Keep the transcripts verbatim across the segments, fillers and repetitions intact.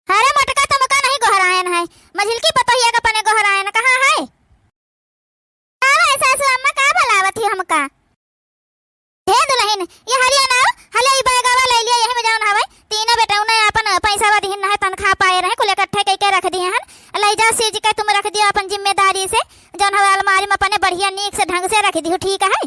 अरे मोटका, तुमका नहीं गोहरायन है, मझिलकी पतोहिया का अपने गोहरायन कहाँ है? का भए सासू अम्मा, का बोलावत ही हमका? हे दुलहिन, ये हरिया ना, हले ई बैगवा लइ लिया, यही में जौन हवै, तीनों बेटौना आपन पैसा दिहिन है, तनखा पाए रहे, कुल इकट्ठे कइके रख दिहे हन, लइ जा सीज के तुम रख दियो अपन जिम्मेदारी से, जौन हवै अलमारी में अपने बढ़िया नीक से ढंग से रख दियो, ठीक है?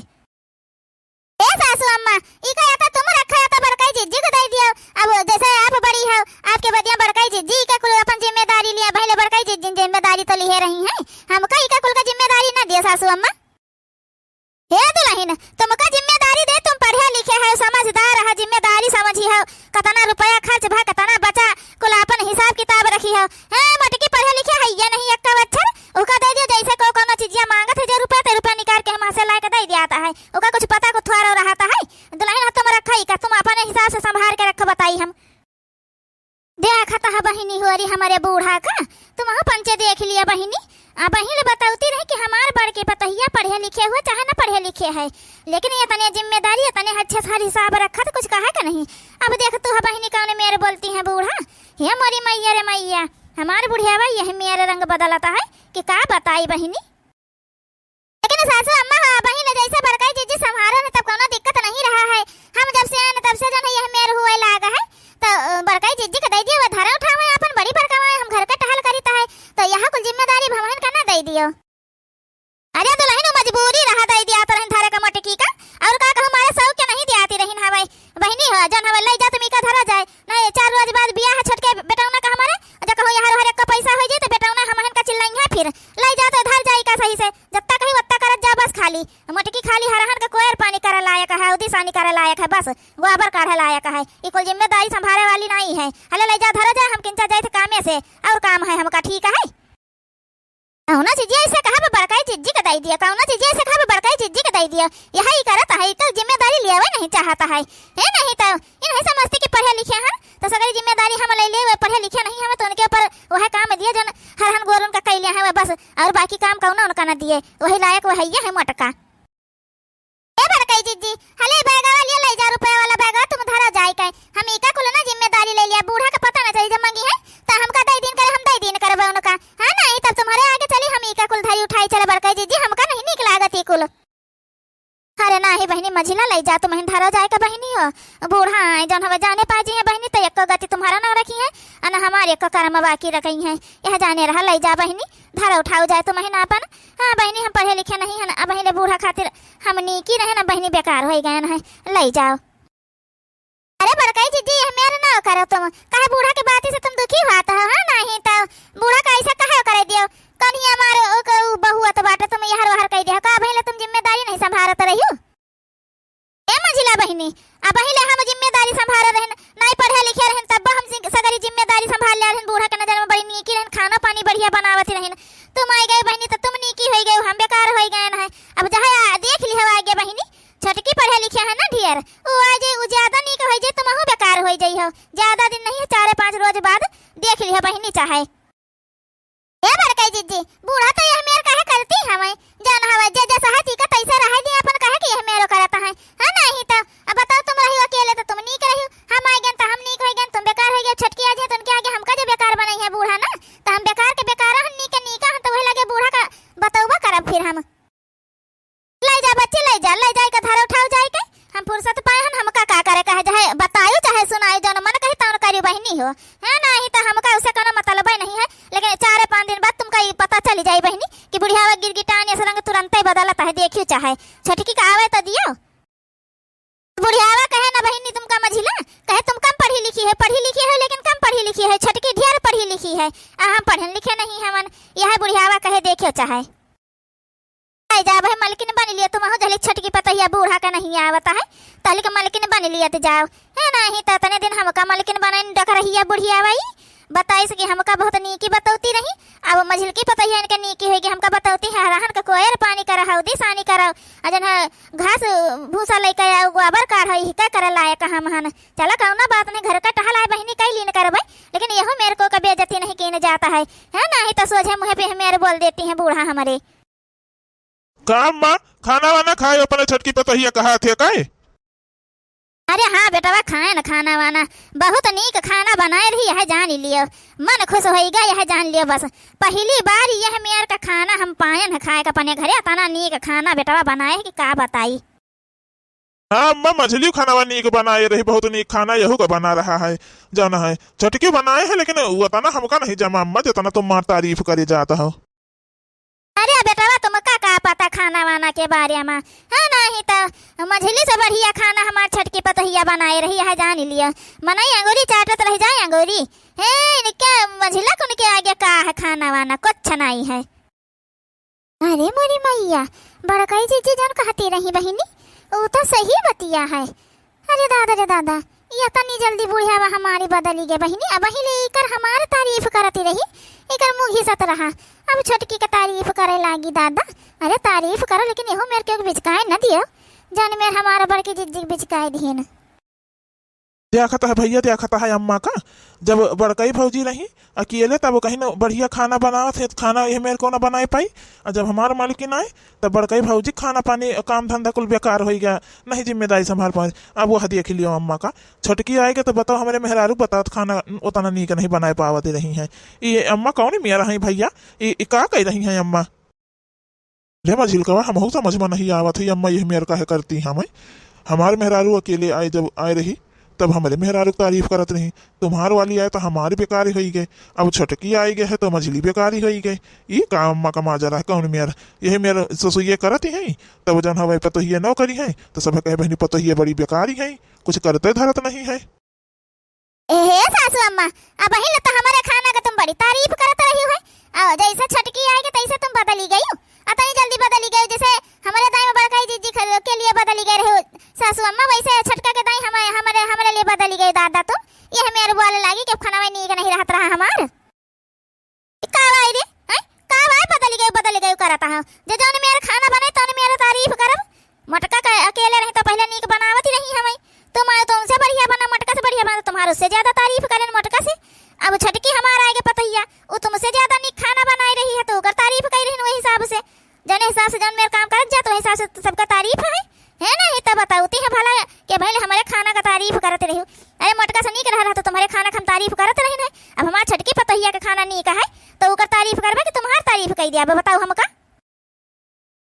ए सासू अम्मा, ई का या तो तुम रखा या तो बड़काई जिज्जी को दइ दियो। अब जैसे आप बड़ी हो, आपके बदिया बड़काई जिज्जी का कुल अपन जिम्मेदारी लिया, पहले बड़काई जिज्जी जिम्मेदारी तो लिहे रही हैं, हमका ई का कुल का जिम्मेदारी ना दियो सासू अम्मा। हे दुलहिन, तुमका जिम्मेदारी दे, तुम पढ़े लिखे हो, समझदार हो, जिम्मेदारी समझी हो, कतना रुपया खर्च भा, कतना बचा, कुल आपन हिसाब किताब रखी हो। हैं, मोटकी पढ़े लिखे है ये नहीं एक्का अक्षर, ओका दइ दियो, जैसे को कोनो चीजिया मांगत है, जे रुपया ते रुपया निकाल के हम से लाके दइ दियात है, ओका कुछ पता को थोड़ा रहत है। दुलहिन, तुम रखा ई का, तुम अपने हिसाब से संभार के रखो, बताई हम। देखत ह बहिनी होरी हमरे बूढ़ा का, तुमहू पंचे देख लिया बहिनी। अबहीं ले बतौती रही कि हमार बड़के पतोहिया पढ़े लिखे हुए चाहे न पढ़े लिखे है, लेकिन ये तने जिम्मेदारी, ये तने अच्छे से हर हिसाब रखा तो कुछ कहा के नहीं। अब देख तू ह बहिनी कौन मेर बोलती है बूढ़ा। हे मोरी मैया रे मैया, हमार बुढ़ियावा यही मेर रंग बदलता है कि का बताई बहिनी। लेकिन सासू अम्मा हो, अबहीं ले जैसे बड़काई जिज्जी संभारे न तब कौनो दिक्कत नहीं रहा है। हम जब से आए न तब से जौन है यह मेर हुए लाग है, तो, अ, बड़काई जिज्जी के दइ दियो, वो धरे उठावे आपन बड़ी बड़कावे, हम घर के टहल करीत है, तो यह कुल जिम्मेदारी भवहिन का ना दइ दियो। अरे दुलहिन, वो मजबूरी रहा दइ दिया तो रहन धरे का मोटकी का, और का कहूँ मारे सौ के नहीं दियाती रहिन हवै। बहिनी हो, जौन हवै लइ जा तुम ई का धरा जाए, नहीं, चार रोज बाद बियाह है छोटके बेटौना का हमारे, जो कहूँ यहाँ हर एक का पैसा हो जाए तो बेटौना हमहन का चिल्लाई है फिर। लइ जा तो धर जाई का सही से, जत्ता कही वत्ता करत जा बस खाली। मोटकी खाली हरहन का कोयर पानी करे लायक है, उदी सानी करे लायक है, बस गोबर काढ़े लायक है। ई कुल जिम्मेदारी संभारे वाली नहीं है। हले लइ जा धरा जाए, हम किंचा जाए थे कामे से, और काम है हमका, ठीक है। कौनो चीजिया ऐसे कहा बे बड़काई जिज्जी के दइ दिया, कौनो चीजिया ऐसे कहा बे बड़काई जिज्जी के दइ दिया। यह ई करत है, ई तो जिम्मेदारी लियावे नहीं चाहत है। हे नहीं तो, ये नहीं समझती कि पढ़े लिखे हैं, तो सगरी जिम्मेदारी हम लइ लेवे, पढ़े लिखे नहीं हमें, तो उनके ऊपर वह काम दिए जौन हरहन गोरुन का कैले हैं, वह बस, और बाकी काम कौनो उनका न दिए, वही लायक वह ये है मोटका। ए बड़काई जिज्जी, हले बैगवा लिया, लइ जा रुपया वाला बैगवा, तुम धरा जाए के। हम ई का कुल ना जिम्मेदारी लइ लिया, बूढ़ा का पता ना चली, जब मंगी है, तो हमका दइ दिन करे, हम दइ दिन करबे उनका। हाँ, नहीं, तब तुम्हारे आगे चली, हम ई का कुल धरी उठाई चले बड़काई जिज्जी, हमका नहीं नीक लागत ई कुल। अरे नाही बहिनी, मझिला लइ जा, तुमहिन धरा जाए का बहिनी हो। बूढ़ा आए, जौन हवे जाने पाए जी हैं बहिनी, तो एको गति तुम्हारा ना रखी है, अन हमारे एको कर्म बाकी रखी है। यह जाने रहा, लइ जा बहिनी, धरा उठाओ जाए तुमहिन आपन। हाँ बहिनी, हम पढ़े लिखे नहीं हन, अबहीं ले बूढ़ा खातिर हम नीकी रहे ना बहिनी, बेकार होइ गए हैं, लइ जाओ। अरे बड़काई जिज्जी, यह मेर ना करो तुम, काहे बूढ़ा के बाती से तुम दुखी होत हो? हाँ, नहीं तो बूढ़ा का ऐसा काहे करे दियो? कौन ही हमारे ओ के उ बहुअत बाटे, तुम यहर वहर कइ दियो का? अबहीं ले तुम जिम्मेदारी नहीं संभारत रहियो। ए मझिला बहिनी, अबहीं ले हम जिम्मेदारी संभारे रहन, नहीं पढ़े लिखे रहन, तब हम जिन-, सगरी जिम्मेदारी संभाल ले रहन, बूढ़ा के नजर में बड़ी नीकी रहन, खाना पानी बढ़िया बनावत रहन। तुम आइ गए बहिनी, तो तुम नीकी होइ गए, हम बेकार होइ गए हैं। अब जहाँ आ-, देख लिहो आगे बहिनी, छोटकी पढ़े लिखे है ना ढेर, उ आ जाए, उ ज्यादा नीक होइ जाए, तुमहू बेकार होइ जाई हो। ज्यादा दिन नहीं है, चारे पाँच रोज बाद देख लिहो बहिनी चाहे। ए बड़काई जिज्जी, बूढ़ा तो यह मेर काहे करती हमें? जौन हवे जे जे सहती का तैसे रहे दी अपन, काहे कि यह मेरो करत है? हाँ, नहीं तो अब बताओ, तुम रही अकेले तो तुम नीक रही, हम आइ गए तो हम नीक होइ गए, तुम बेकार होइ गए, छोटकी आ जाए तो उनके आगे हमका जो बेकार बनाई है बूढ़ा ना, तो हम बेकार के बेकार हन, नीक के नीक हन, तो वही लगे बूढ़ा का बतौबा करब फिर हम। लइ जा बच्ची, लइ जा, लइ जाए का धरा उठाओ जाए के। हम फुर्सत पाए हन, हमका का करे कहे, चाहे बतायो, चाहे सुनायो, जौन मन कही तौन करियो बहिनी हो। है नहीं तो हमका उसे कोनो मतलबे नहीं है, लेकिन चारे पाँच दिन बाद तुमका ई पता चली जाई बहिनी कि बुढ़ियावा गिरगिटान ऐसे रंग तुरंते बदलत है, देखियो चाहे। छोटकी का आवे तो दियो। बुढ़ियावा कहे ना बहिनी तुमका मझिला, कहे तुम कम पढ़ी लिखी है, पढ़ी लिखी है लेकिन कम पढ़ी लिखी है, छोटकी ढेर पढ़ी लिखी है, आ हम पढ़न लिखे नहीं हवन, यह बुढ़ियावा कहे देखियो चाहे। आई जा भाई, मलकिन बन लिया तुम, हो जहली छोटकी पतोहिया बूढ़ा का नहीं आवता है, तहली के मलकिन बन लिया तो जाओ। है नहीं तो इतने दिन हमका मलकिन बनाइन डकरहिया बुढ़ियावा ई, बताइस कि हमका बहुत नीकी बतौती रही। अब मझिलकी पतोहिया इनके नीकी होई कि हमका बतौती है, हरहन का कोयर पानी करा, हौदी सानी करा, आ जन है घास भूसा लइके आओ, गोबर काढ़ो, यही का करे लायक हम हन। चला कौनो बात नहीं, घर का टहल आए बहिनी कई लीन करबै, लेकिन यहू मेर को का बेइज्जती नहीं कीन जाता है, है नहीं तो सोझे मुँह पे मेर बोल देती हैं बूढ़ा हमरे। का अम्मा, खाना वाना खाए अपने छोटकी पतोहिया कहा थे काहे? अरे हाँ बेटवा, खाएन खाना वाना, बहुत नीक खाना बनाए रही, यह जान लियो। मन खुश होइगा, यह जान लियो बस। पहिली बार यह मेर का खाना हम पाएन है खाए का अपने घरे, अतना नीक खाना बेटवा बनाए है कि का बताई। हाँ अम्मा, मझली खाना नीक बनाए रही, बहुत नीक खाना यहू का बना रहा है, जाना है। छोटकी बनाए है, लेकिन उतना हमका नहीं जमा अम्मा, जितना तुम मार तारीफ करे जात हो। अरे बेटवा, तुमका का पता खाना वाना के बारे मा? हाँ, नहीं तो मझली से बढ़िया खाना हमार छोटकी पतोहिया बनाए रही है, जान लियो। मनई अंगूरी चाटत रह जाए अंगूरी। हे, इनके मझिला कुन के आगे का है खाना वाना? कुछ नहीं है। अरे मोरी मैया, बड़कई जीजी जौन कहती रही बहिनी, ऊ तो सही बतिया है। अरे दादा रे दादा, ये तनी जल्दी बुढ़ियावा हमारी बदली गए बहिनी, अबही ले इकर हमार तारीफ करती रही, इकर मुँह घिसत रहा, अब छोटकी के तारीफ करे लागी दादा। अरे तारीफ करो, लेकिन एहू मेर के बिचकाए न दियो, जौन मेर हमार बड़की जीजी के बिचकाए दिहिन। देखत है भैया, देखत है अम्मा का, जब बड़कई भौजी रही अकेले, तब कहीं न बढ़िया खाना बनावत है, खाना यह मेर को न बनाए पाई, और जब हमार मालकिन आए, तब बड़कई भौजी खाना पानी, काम धंधा कुल बेकार होई गया, नहीं जिम्मेदारी संभाल पाए। अब वह देख लियो अम्मा का, छोटकी आएगा तो बताओ, हमरे मेहरारू बताओ, खाना उतना नीक नहीं बनाए पावत रही हैं। ये अम्मा कौन मेरा है भैया, ये, ये का कह रही हैं अम्मा? रे मझिलकवा, हमहू समझ में नहीं आवत है, अम्मा यह मेर काहे करती हमें? हमार मेहरारू अकेले आए, जब आए रही, तब हमरे मेहरारू के तारीफ करत रही। तुम्हार वाली आए तो हमार बेकारी होई गए, अब छोटकी आई गए है तो मझली बेकारी होई गए। ई का अम्मा का माजरा है, कौन मेर? यह मेर ससुइये करत ही हैं, तब जौन हवे पतोहिये नौकरी हैं, तो सब कहे बहिनी पतोहिये बड़ी बेकारी हैं, कुछ करते धरत नहीं है। ए हे सासू अम्मा, अबही ले तो हमरे खाना के तुम बड़ी तारीफ करत रही हो, और जैसे छोटकी आएगी तैसे तुम बदली गई हो, अतनी जल्दी बदली गई हो, जैसे हमरे दाई में बड़काई जीजी ख-, के लिए बदली गई रही हो सासू अम्मा, वैसे छोटका के दाई हम, हमरे, हमरे लिए बदली गई दादा तुम। ये हमें अरु बोले लागी कि अब खाना में नीक नहीं रहत रहा हमार। का भाई रे, हैं? का भाई बदली गई, बदली गई करत हो? जे जौन मेर खाना बने, तौन मेर तारीफ करब। मोटका का अकेले रही तो पहले नीक बनावत ही रही हमें। तुम आए तो उनसे बढ़िया बना, मोटका से बढ़िया बना, तो तुम्हार उससे ज्यादा तारीफ करें मोटका से। अब छोटकी हमार आएगी पतोहिया, वो तुमसे ज्यादा नीक खाना बनाए रही है, तो ओकर तारीफ कई रही वही हिसाब से। जौने हिसाब से जौन मेर काम करत जा, तो वही हिसाब से तो सबका तारीफ है, है ना? ये तो बतावती है भला कि भाई हमरे खाना का तारीफ करत रही। अरे मोटका से नीक रह रहा तो तुम्हारे खाना का हम तारीफ करत रही ना। अब हमार छोटकी पतोहिया का खाना नीक है, तो ओकर तारीफ करबे कि तुम्हार तारीफ कई दिया? अब बताओ हमका।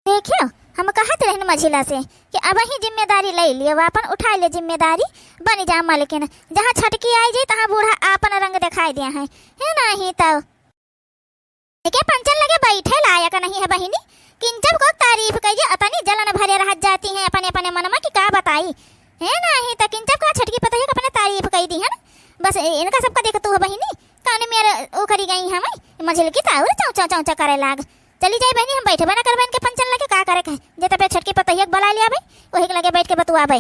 देखियो, हम कहत रहन मझिला से कि अबही जिम्मेदारी ले लियो, अपन उठाए ले जिम्मेदारी, बन जा मलकिन। जहाँ छोटकी आई जाई, तहाँ बूढ़ा आपन रंग देखाई दिया है, है नाही तो। एके पंचन लगे बैठे लायक नहीं है बहिनी, किंचब को तारीफ कइजे, अतनी जलन भरे रहत जाती हैं अपने अपने मन में कि का बताई, है नाही तो किंचब का छोटकी पतोहिया के अपने तारीफ कई दिहन। बस ए-, इनका सबका देखतू है बहिनी, कान में उखड़ी गई हैं, मझिलकी तो और चौचा चौचा करे लाग। चली जाए बहिनी, हम बैठबे ना करबे इनके पंचन लगे, का करे के है? जे तबे छोटकी पतोहिया के बुला ले आबे, वही के लगे बैठ के बतुआबे।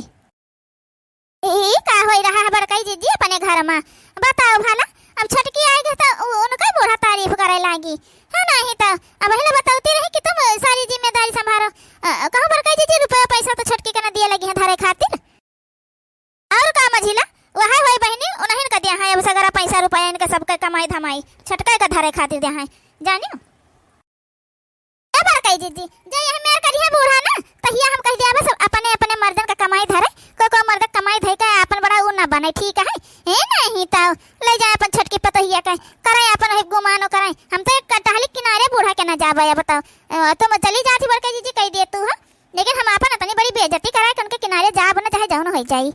ई का होई रहा है बड़काई जीजी अपने घर में? बताओ भला, अब छोटकी आई गई तो उ-, उनका बूढ़ा तारीफ करे लागी, है नाही तो? अब पहले बतौती रही कि तुम सारी जिम्मेदारी संभालो। अ, कहो बड़काई जीजी, रुपया पैसा तो छोटकी के ना दिए लगी है धरे खातिर। और का मझिला, वह होई बहिनी, उन्हीं का दिया है अब सगरा पैसा रुपया, इनका सबका कमाई धमाई छोटका का धरे खातिर दिया है, जानियो। ए बड़काई जीजी, जे यह मेर करिहे बूढ़ा ना, तहिया हम कह दिया बस अपने अपने मर्दन का कमाई धरे, को को मर्द का कमाई धरे का अपन बड़ा ऊ ना बने, ठीक है? ए नाही तो ले जाए अपन छोटकी पतोहिया का, करे अपन एक गुमानो करे। हम तो एक टहली किनारे बूढ़ा के ना जाबे, अब बताओ। अ, तुम चली जाती बड़काई जीजी, कह दे तू, हाँ? लेकिन हम आपन अतनी बड़ी बेइज्जती कराए कि उनके किनारे जाब न, चाहे जौन होइ जाई।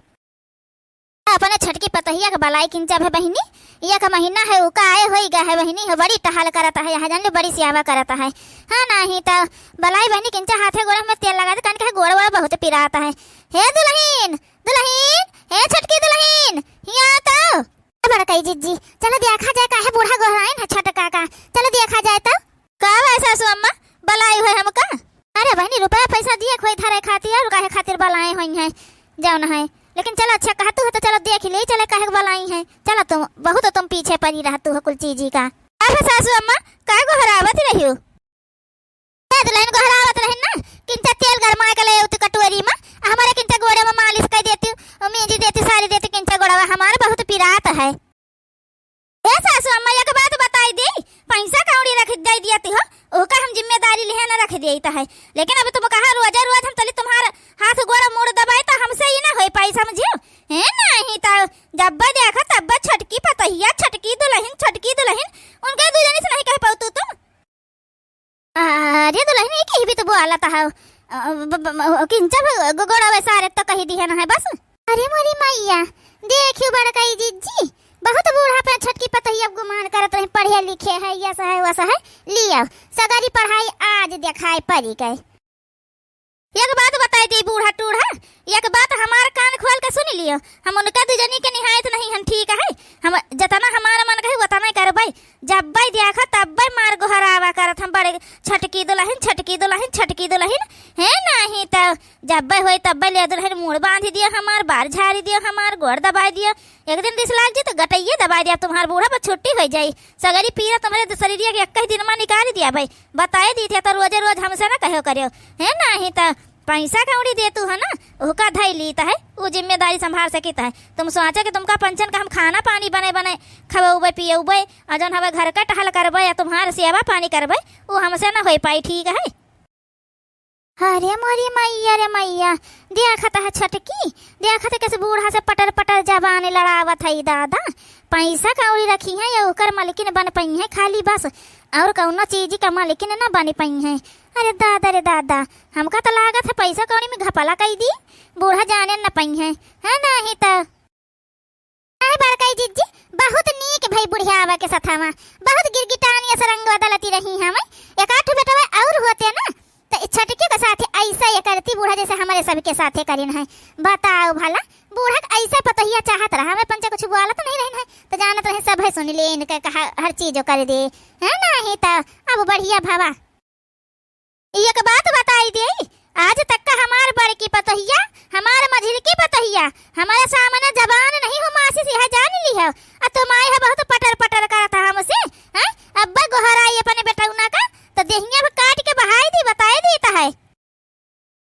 अपने छोटकी पतोहिया के बलाई किंचब है बहिनी, एक महीना है उका आए होई गा है बहिनी, हो बड़ी टहल करत है, यहाँ जान ले बड़ी सियावा करत है। हाँ नाही तो बलाई बहिनी किंचा हाथे गोड़ में तेल लगा दे, कान कहे गोड़ वोड़ बहुत पिरात है। हे दुलहिन, दुलहिन, हे छोटकी दुलहिन, हिया तो। ए बड़काई जीजी, चलो देखा जाए काहे बूढ़ा गोहराइन है छोटका का, चलो देखा जाए तो। का बा सासू अम्मा, बलाई हुए हमका? अरे बहिनी, रुपया पैसा दिए कोई धरे खातिर और काहे खातिर बलाए होई हैं, जौन है। लेकिन चलो, अच्छा कहतू हो तो चलो देख ले, चले काहे के बलाई हैं। चलो तुम, बहुत तुम पीछे पड़ी रहतू हो कुल चीजी का। अब सासू अम्मा, का गोहरावत रही हो? ए दुलहिन गोहरावत रही ना, किंचा तेल गरमाए के ले उती कटोरी में, हमारे किंचा गोड़े में मालिश कर देती, मींजी देती, सारी देती, किंचा गोड़वा हमार बहुत पिरात है। ए सासू अम्मा, एक बात बताई दी, पैसा कौड़ी रख दे दियती हो, ओका हम जिम्मेदारी लिहे न रख देई त है। लेकिन अब तुम कहा रोजे रोज हम तली तुम्हार हाथ गोड़ मुड़ दबाई त हमसे ही ना होई पाई, समझियो? अ, ब-, ब-, ब-, किंचब गो-, गोड़वे सारे तो कही दिहे न है बस। अरे मोरी मैया, देखियो बड़कई जिज्जी, बहुत बूढ़ा पे छोटकी पतोहिया गुमान करत रही, पढ़े लिखे है, यस है, वस है, लियो, सगरी पढ़ाई आज देखाए परी गए। एक बात बताई दी बूढ़ा टूढ़ा, एक बात हमार कान खोल के सुन लियो, हम उनका दुजनी के निहायत नहीं हन, ठीक है? हम जतना हमार मन कही उतना करबै, जब्बै देखा तब्बै मार गोहरावा करत हम बड़े, "छोटकी दुलहिन, छोटकी दुलहिन, छोटकी दुलहिन।" हे नाही त जब्बै होई तब्बै ले दुलहिन मूड़ बांधी दियो हमार, बार झारी दियो हमार, गोड़ दबाई दियो। एक दिन रिस लाग जी त गटैये दबाई दियो, तुम्हार बूढ़ा पर छुट्टी होई जाई। सगरी पीरा तुम्हरे शरीरिया के एक ही दिन मा निकाल दिया भाई। बताए दी थे तो रोजे रोज हमसे ना कहो करियो। हे नाही त पैसा कौड़ी दे तू है ना, ओका धई लीत है, उ जिम्मेदारी संभाल सकित है। तुम सोचा कि तुमका पंचन का हम खाना पानी बने बने खवउबै पियउबै, और जौन हवे घर का टहल करबै या तुम्हार सेवा पानी करबै, उ हमसे ना होई पाई, ठीक है? अरे मोरी मैया रे मैया, देखत है छोटकी, देखत है कैसे बूढ़ा से पटर पटर जबान लड़ावत है दादा। पैसा कौड़ी रखी है या ओकर मलकिन बन पई है खाली बस, और कौनो चीज का मलकिन ना बन पई है। अरे दादा रे दादा, हमका त लागत है पैसा कौड़ी में घपला कई दी, बूढ़ा जाने न पई है, है नाही त। आए बड़कई जिज्जी, बहुत नीक भई बुढ़ियावा के सथवा, बहुत गिरगिटानी अस रंग बदलती रही हम। एक आठ बेटवा और होते ना, त ई छोटकी के साथे ऐसा ये करती बूढ़ा जैसे हमारे सबके साथे करिन है। बताओ भला, बूढ़ा के ऐसा पतोहिया चाहत रहा, हमें पंचा कुछ बोलत नहीं रहन है, त जानत रहे सब है सुन ले इनके कहा हर चीज कर दे, है नाही त। अब बढ़िया भवा। एक बात बताई दे, आज तक का हमार बड़की पतोहिया, हमार मझिलकी पतोहिया, हमारे सामने जबान नहीं हो मासी से, यह जान ली हो। आ तुम आए हो बहुत पटर पटर करत है हमसे, हैं? अब्बा गोहराई अपने बेटौना का, तो देहिया पे काट के बहाई दी, बताई दी त है।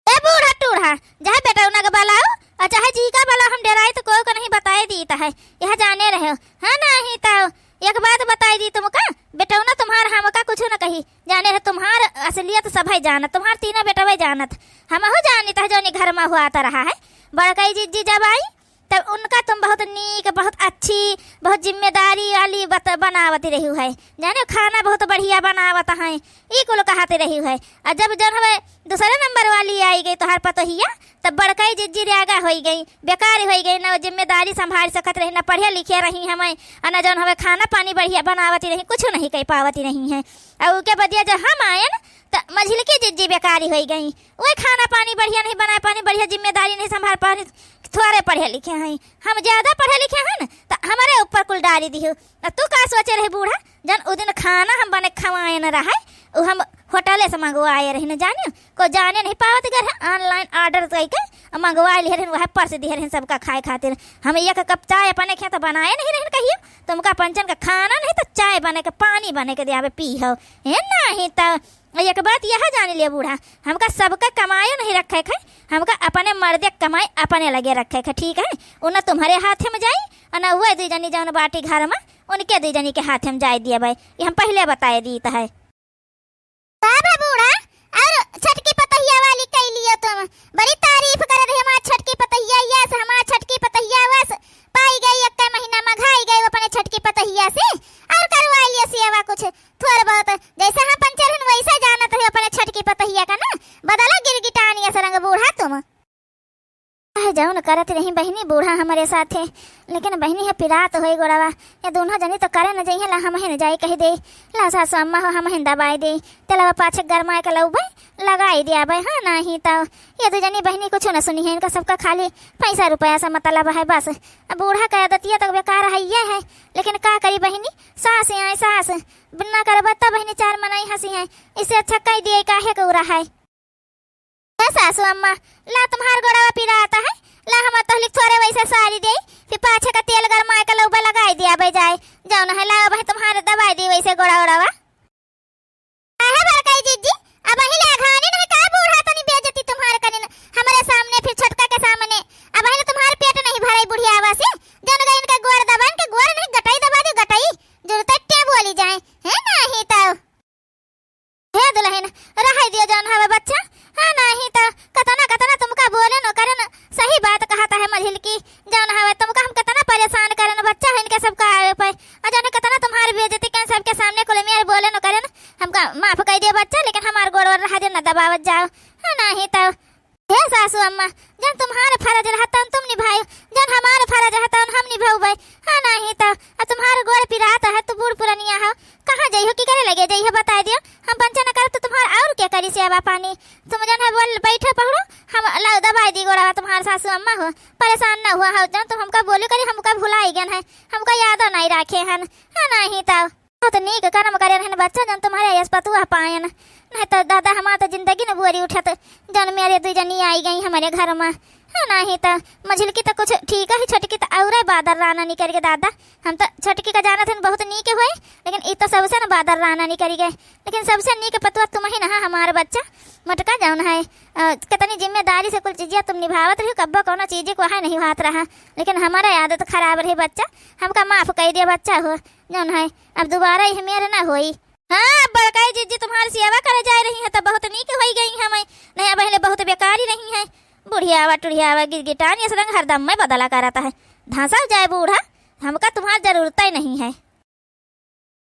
ए बूढ़ा टूढ़ा, चाहे बेटौना के बलाओ, और चाहे जी का बलाओ, हम डेराई तो कोई को नहीं बताई दी त है, यह जाने रहे हो। हाँ नाही तो एक बात बताई दी तुमका, बेटौना तुम्हार हमका कुछ न कही, जाने है तुम्हार असलियत सभई जानत, तुम्हार तीनों बेटवे जानत, हमहू जानित है जौनी घर मा हुआ त रहा है। बड़कई जिज्जी जब आई तब उनका तुम बहुत नीक, बहुत अच्छी, बहुत जिम्मेदारी वाली बत-, बनावत रही है, जाने खाना बहुत बढ़िया बनावत है, ई कुल कहत रही है। और जब जौन हवे दूसरे नंबर वाली आई गई तोहार पतोहिया, तब बड़कई जिज्जी रे आगा होई गई, बेकार होई गई, न जिम्मेदारी संभाल सकत रही, न पढ़े लिखे रही हमें, और न जौन हमें खाना पानी बढ़िया बनावती रही, कुछ नहीं कह पावती रही है। और उके बदिया जब हम आयन, त मझिलकी जिज्जी बेकारी होई गई, वही खाना पानी बढ़िया नहीं बनाए पानी, बढ़िया जिम्मेदारी नहीं संभाल पानी, थोड़े पढ़े लिखे हैं, हम ज्यादा पढ़े लिखे हैं न, त हमारे ऊपर कुल डारी दिहो। आ तू का सोचे रहे बूढ़ा, जन उ दिन खाना हम बने खवाए न रहे, उ हम होटले से मंगवाए रही न, जानियो, को जाने नहीं पावत घर है, online order कई के मंगवा लिहे रहन, वह परस दिहे रहन सबका खाए खातिर। हम एक कप चाय अपने खेत बनाए नहीं रहन कहियो, तुमका पंचन का खाना नहीं तो चाय बने के पानी बने के दियावे पी हो। हे नाही तो एक बात यह जान लिया बूढ़ा, हमका सबका कमायो नहीं रखे खे, हमका अपने मर्दे के कमाई अपने लगे रखे खे, ठीक है? उ न तुम्हारे हाथे में जाई, और न वह दुई जनी जौन बाटी घर में, उनके दुई जनी के हाथे में जाए दिया भाई, ये हम पहले बताए दी त है। बाबा बूढ़ा और छोटकी पतोहिया वाली कई लियो तुम, बड़ी तारीफ करे रहे हमार छोटकी पतोहिया, यस हमार छोटकी पतोहिया, बस पाई गई, एक महीना मंगाई गई अपने छोटकी पतोहिया से और करवाई लियो सेवा कुछ। थोड़ बहुत जैसे हम पंचर हन वैसे जानत रहे अपने छोटकी पतोहिया का ना, बदला गिरगिटानी अस रंग बूढ़ा तुम। चाहे जौन करत रही बहिनी, बूढ़ा हमरे साथे, लेकिन बहिनी है पिरात होई गोड़वा, ये दोनों जनी तो करे न जइहे, ला हमहिन जाई कह दे, ला सासु अम्मा हो हमहिन दबाई दे, तेलवा पाछे गरमाए के लउबे, लगाई दिया बे, हाँ नाही तो ये दो जनी बहिनी कुछ न सुनी है, इनका सबका खाली पैसा रुपया से मतलब है बस। अब बूढ़ा का आदतिया तो बेकार है ये है, लेकिन का करी बहिनी, सास आए सास, बिना करबा तब बहिनी चार मनई हंसी है, इससे अच्छा कह दिए काहे के उरा है। ए सासू अम्मा, ला तुम्हार गोड़वा पिरात है, ला हम तहलिक थोड़े वैसे सारी दे, फिर पाछे का तेल गरमाए के लउबे लगाई दिया बे जाए, जौन है ला भाई तुम्हारे दबाई दी वैसे गोड़ा ओड़वा। काहे बड़काई जिज्जी, अबही ले अघानी नहीं का बूढ़ा तनी बेइज्जती तुम्हारे कनिन, हमरे सामने फिर छोटका के सामने, अबही ले तुम्हारे पेट नहीं भराई बुढ़ियावा से, जन गई इनका गोड़ दबान के गोड़ नहीं गटाई दबा दे गटाई, जरूरत है टे बोली जाए, है नाही तो। हे दुलहिन, रहै दियो जौन हवे बच्चा, हाँ, नाही त कतना कतना तुमका बोले न करे न, सही बात कहत है मझिलकी, जौन हवे तुमका हम कतना परेशान करे न बच्चा है इनके सबका आवे पे, और जौन कतना तुम्हारी बेइज्जती करे सबके सामने कुल मेर बोले न करे न, हमका माफ कइ दियो बच्चा, लेकिन हमार गोड़ वोड़ रहै दियो न दबावत जाओ, सासू अम्मा, जौन तुम्हार फरज रहा तौन तुम निभायो, जौन हमार फरज रहा तौन हम निभउबै। हाँ, नाहीं तौ अब तुम्हार गोड़ पिरात है, तू बूढ़ पुरनिया हो, कहाँ जइहो, केकरे लगे जइहो, बताइ दियो। हम पंचे न करब तो तुम्हार और के करी सेवा पानी? तुम जौन है बोल बैठो पहुड़ो, हम लाओ दबाइ दी गोड़वा तुम्हार सासू अम्मा हो, परेशान न हुआ हो, जौन तुम हमका बोली करी, हमका भुलाई गन है, हमका यादो नाहीं राखे हन। हाँ, नाहीं तौ बहुत नीक करम करे रहन बच्चा, जौन तुम्हारे यस पतुआ पायन। नहीं तो दादा, हमार तो जिंदगी न बोरी उठत, जौन मेरे दुइ जनी आई गई हमरे घर मा। हाँ, नहीं तो मझिलकी तो कुछ ठीक है, छोटकी तो औरे बादर राना निकरि गै दादा। हम तो छोटकी का जानत हन बहुत नीक होई, लेकिन ई तो सबसे न बादर राना निकरि गै। लेकिन सबसे नीक पतुआ तुम ही न हा हमार बच्चा। मोटका जौन है, अ, कितनी जिम्मेदारी से कुल चीजिया तुम निभावत रही, कब्बो कौनो चीज को है नहीं हाथ रहा, लेकिन हमारा आदत खराब रही बच्चा, हमका माफ कइ दिया बच्चा हो। जौन है, अब दुबारा यह मेर न होई। हाँ, अब बड़काई जिज्जी तुम्हार सेवा करे जाइ रही है, तो बहुत नीक होई गई हमें। नहीं, अब पहले बहुत बेकारी रही है। बुढ़ियावा, टुढ़ियावा, गिरगिटान, ये सब रंग हरदम में बदला करत है। धंसा जाए बूढ़ा, हमका तुम्हार जरूरत ही नहीं है।